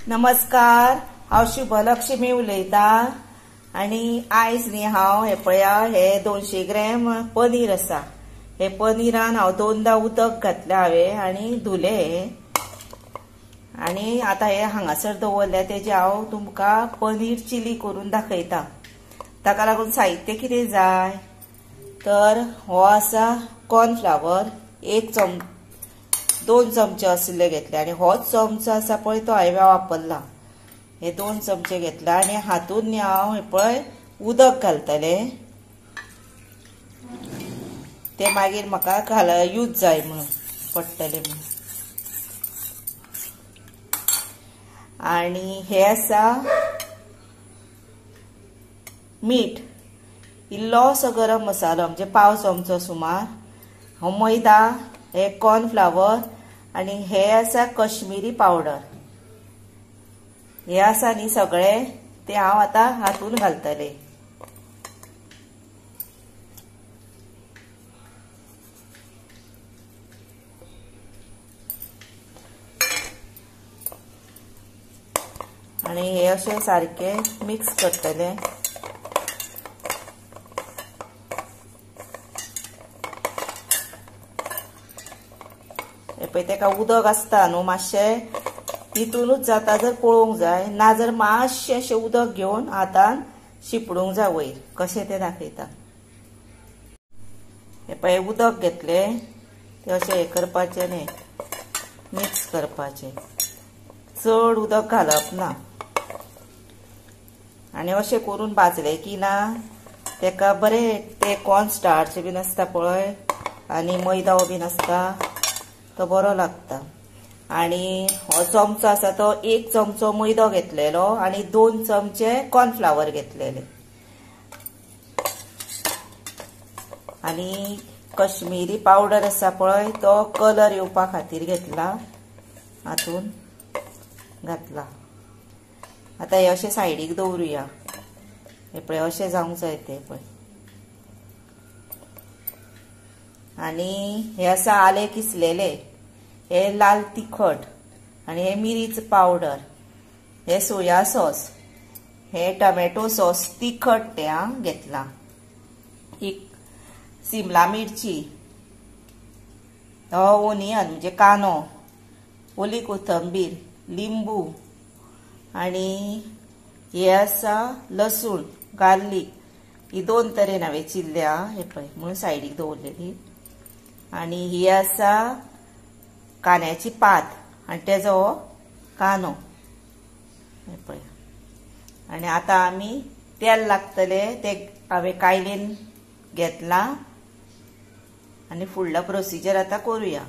नमस्कार, हांव शुभलक्ष्मी उलयता आनी आयज न्ही हांव हे पळया हे 200 ग्रॅम पनीर आसा. हे पनीरान हांव 2दा उदक घातलें हांवें आनी धुले आनी आतां हे हांगासर दवरल्या तेजे हांव तुमकां पनीर चिली करून दाखयता. ताका लागून साहित्य कितें जाय तर हो आसा कॉर्नफ्लावर 2 चमचे असले घेतले आनी होच चमचो आसा पळय तो हांवें वापरला. हे 2 चमचे घेतला आनी हातून न्ही हांव हे पळय उदक घालतले, ते मागीर म्हाका यूज जाय म्हणून पडटले म्हणून. आनी हे आसा मीठ, इल्लोसो गरम मसालो म्हणजे 1/4 चमचो सुमार, हो मैदा, हे कॉर्नफ्लावर आनी हे आसा कश्मीरी पावडर. हे आसा न्ही सगळे ते हांव आतां हातून घालतले. आनी हे अशें सारकें मिक्स करतले. पळय तेका उदक आसता न्हू मातशें तितूनच जाता जर पळोवंक जाय, ना जर मातशें अशें उदक घेवन हातान शिपडूंक जाय वयर, कशें तें दाखयता. हे पळय उदक घेतलें तें अशें हें करपाचें न्ही, मिक्स करपाचें, चड उदक घालप ना. आनी अशें करून भाजलें की ना तेका बरें ते कॉर्न स्टार्च बीन आसता पळय आनी मैदा बीन आसता तो बरो लागता. आनी हो चमचो आसा तो 1 चमचो मैदो घेतलेलो आनी 2 चमचे कॉर्नफ्लावर घेतलेले. आनी कश्मीरी पावडर आसा पळय तो कलर येवपा खातीर घेतला, हातून घातला. आतां हे अशें सायडीक दवरुया. हे पळय अशें जावंक जाय ते पळय. आनी हे आसा आले किसलेले, हे लाल तिखट आनी हे मिरीच पावडर, हे सोया सॉस, हे टमॅटो सॉस तिखट ते हांव घेतला, एक सिमला मिरची, हो ओनियन म्हणजे कांदो, ओली कोथंबीर, लिंबू आनी हे आसा लसूण, गार्लीक. ही 2 तरेन हांवें चिरल्या हे पळय म्हणून सायडीक दवरलेली. आनी ही आसा कांद्याची पात आनी तेजो हो कांदो हे पळय. आनी आतां आमी तेल लागतले ते हांवें कायलेन घेतला आनी फुडलो प्रोसिजर आतां करुया.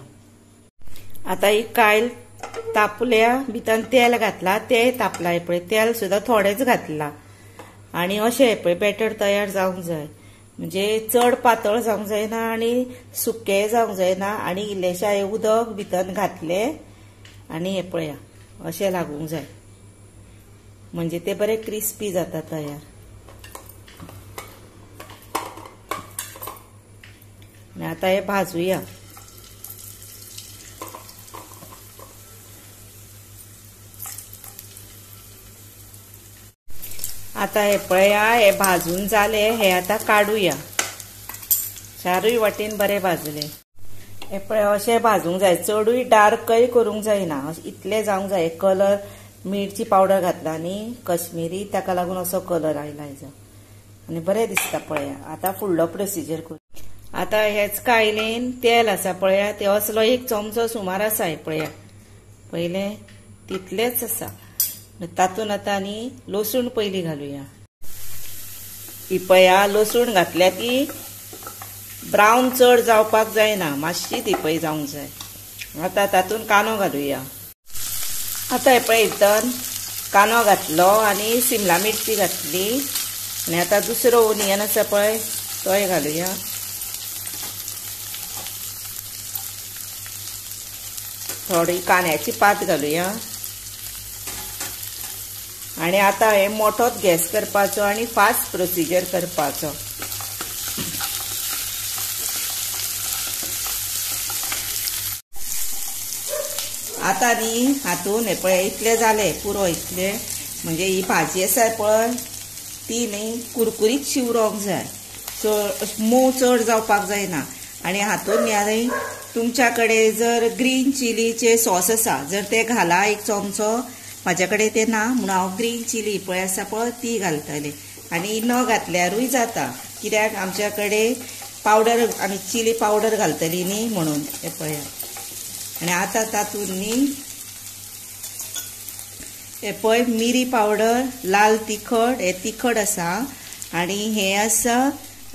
आतां ही कायल तापल्या, भितर तेल घातला, तें तापला हे पळय, तेल सुद्दां थोडेंच घातला. आनी अशें हे पळय बॅटर तयार जावंक जाय, म्हणजे चड पातळ जावंक जायना आनी सुकें जावंक जायना. आनी इल्लेशें हांवें उदक भितर घातलें आनी हे पळया अशें लागूंक जाय, म्हणजे ते बरें क्रिस्पी जाता तयार. आनी आतां हे भाजुया. आतां हे पळया हे भाजून जाले, हे आतां काडुया. चारूय वाटेन बरे भाजले. हे पळय अशें भाजूंक जाय, चडूय डार्कय करूंक जायना, इतले जावंक जाय. कलर मिरची पावडर घातला न्ही कश्मीरी, ताका लागून असो कलर आयला हेजो आनी बरें दिसता पळया. आतां फुडलो प्रोसिजर करू. आतां हेच कायलेन तेल आसा पळया, ते असलो 1 चमचो सुमार आसा हे पळया, पयलें तितलेच आसा. तातून आतां आनी लसूण पयलीं घालुया. ही पळया लसूण घातल्या ती ब्रावन चड जावपाक जायना, मातशी ती पळय जावंक जाय. आतां तातून कांदो घालुया. आतां हे पळय हितून कांदो घातलो आनी सिमला मिरची घातली आनी आतां दुसरो ओनियन आसा पळय तोय घालुया. थोडी कांद्याची पात घालुया. आनी आतां हे मोठोच गॅस करपाचो आनी फास्ट प्रोसिजर करपाचो. आतां न्ही हातून हे पळय इतलें जालें पुरो इतलें म्हणजे ही भाजी आसा पळय ती न्ही कुरकुरीत शिवरोंक जाय, चड मोव चड जावपाक जायना। आनी हातून न्ही तुमच्या कडेन जर ग्रीन चिलीचे सॉस आसा जर ते घाला एक चमचो, म्हाज्या कडेन ते ना म्हणून हांव ग्रीन चिली पळय आसा पळय ती घालतलें। आनी न घातल्यारूय जाता कित्याक आमच्या कडेन पावडर आमी चिली पावडर घालतली न्ही म्हणून हे पळया। आनी आतां तातूंत न्ही हे पळय मिरी पावडर, लाल तिखट, हे तिखट आसा आनी हे आसा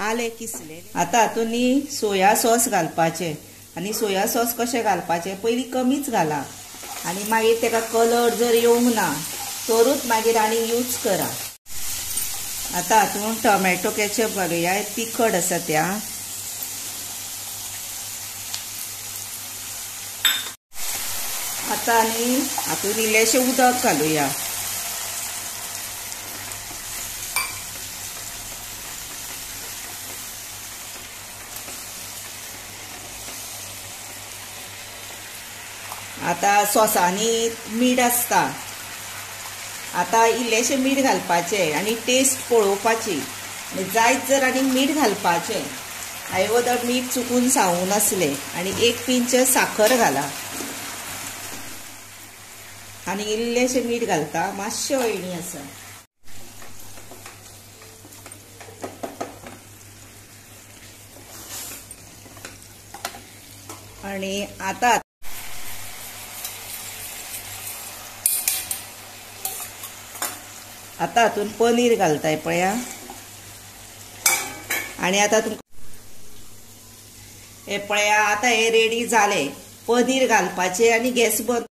आलें किसलें। आतां हातूंत न्ही सोया सॉस घालपाचें आनी सोया सॉस कशें घालपाचें पयलीं कमीच घाला आनी मागीर तेका कलर जर येवंक ना तरूच मागीर आनी यूज करा। आतां हातूंत टोमॅटो केचप घालुया, तिखट आसा त्या। आतां आनी हातूंत इल्लेशें उदक घालुया। आतां सॉसांनी मीठ आसता, आतां इल्लेशें मीठ घालपाचें आनी टेस्ट पळोवपाची आनी जायत जर आनी मीठ घालपाचें। हांवें वोदोळ मीठ चुकून सांगूं नासलें। आनी एक पिंच साखर घाला आनी इल्लेशें मीठ घालता, मातशें अळणी आसा। आनी आतां आतां हातूंत पनीर घालताय पळया। आनी आतां तुमकां हे पळया आतां हे रेडी जालें, पनीर घालपाचें आनी गॅस बंद।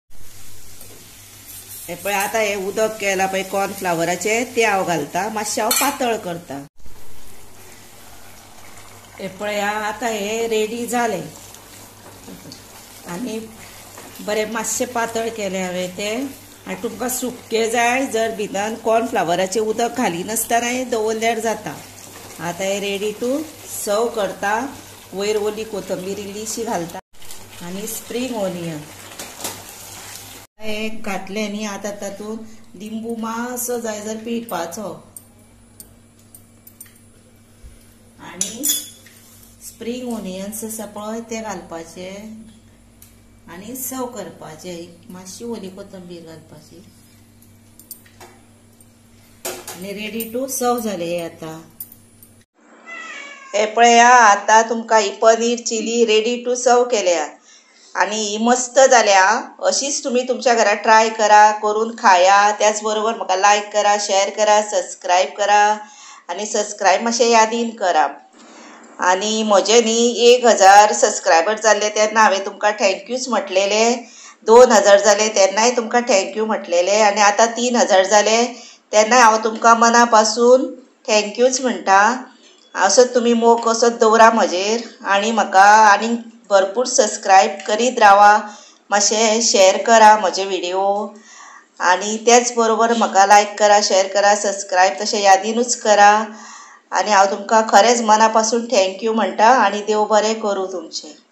हे पळय आतां हे उदक केलां पळय कॉर्नफ्लावराचें तें हांव घालता, मातशें हांव पातळ करता। हे पळया आतां हे रेडी जालें आनी बरें मातशें पातळ केलें हांवें तें। आनी तुमकां सुकें जाय जर भितर कॉर्नफ्लावराचें उदक घालिनासतनाय दवरल्यार जाता। आतां हे रेडी टू सर्व करता। वयर ओली कोथंबीर इल्लीशी घालता आनी स्प्रींग ओनियन हे घातलें न्ही। आतां तातूंत लिंबू मातसो जाय जर पिळपाचो आनी स्प्रींग ओनियन्स आसा पळय ते घालपाचे आनी सर्व करपाचे। मातशी ओली कोथंबीर घालपाची आनी रेडी टू सर्व जालें हे आतां। हे पळया आतां तुमकां ही paneer chilli ready to serve केल्या आनी ही मस्त जाल्या। अशीच तुमी तुमच्या घरा ट्राय करा, करून खाया। त्याच बरोबर म्हाका लायक करा, शेअर करा, सबस्क्रायब करा आनी सबस्क्रायब मातशें यादीन करा। आनी म्हजे न्ही 1000 सबस्क्रायबर जाल्ले तेन्ना हांवें तुमकां थँक्यूच म्हटलेलें, 2000 जाले तेन्नाय तुमकां thank you म्हटलेलें आनी आतां 3000 जाले तेन्नाय हांव तुमकां मना पासून थँक्यूच म्हणटा। असोच तुमी मोग असोच दवरा म्हजेर आनी म्हाका आनी भरपूर सबस्क्रायब करीत रावा, मातशें शेअर करा म्हजे व्हिडिओ आनी त्याच बरोबर म्हाका लायक करा, शेअर करा, सबस्क्रायब तशें यादीनूच करा। आनी हांव तुमकां खरेंच मना पासून thank you म्हणटा आनी देव बरें करूं तुमचें।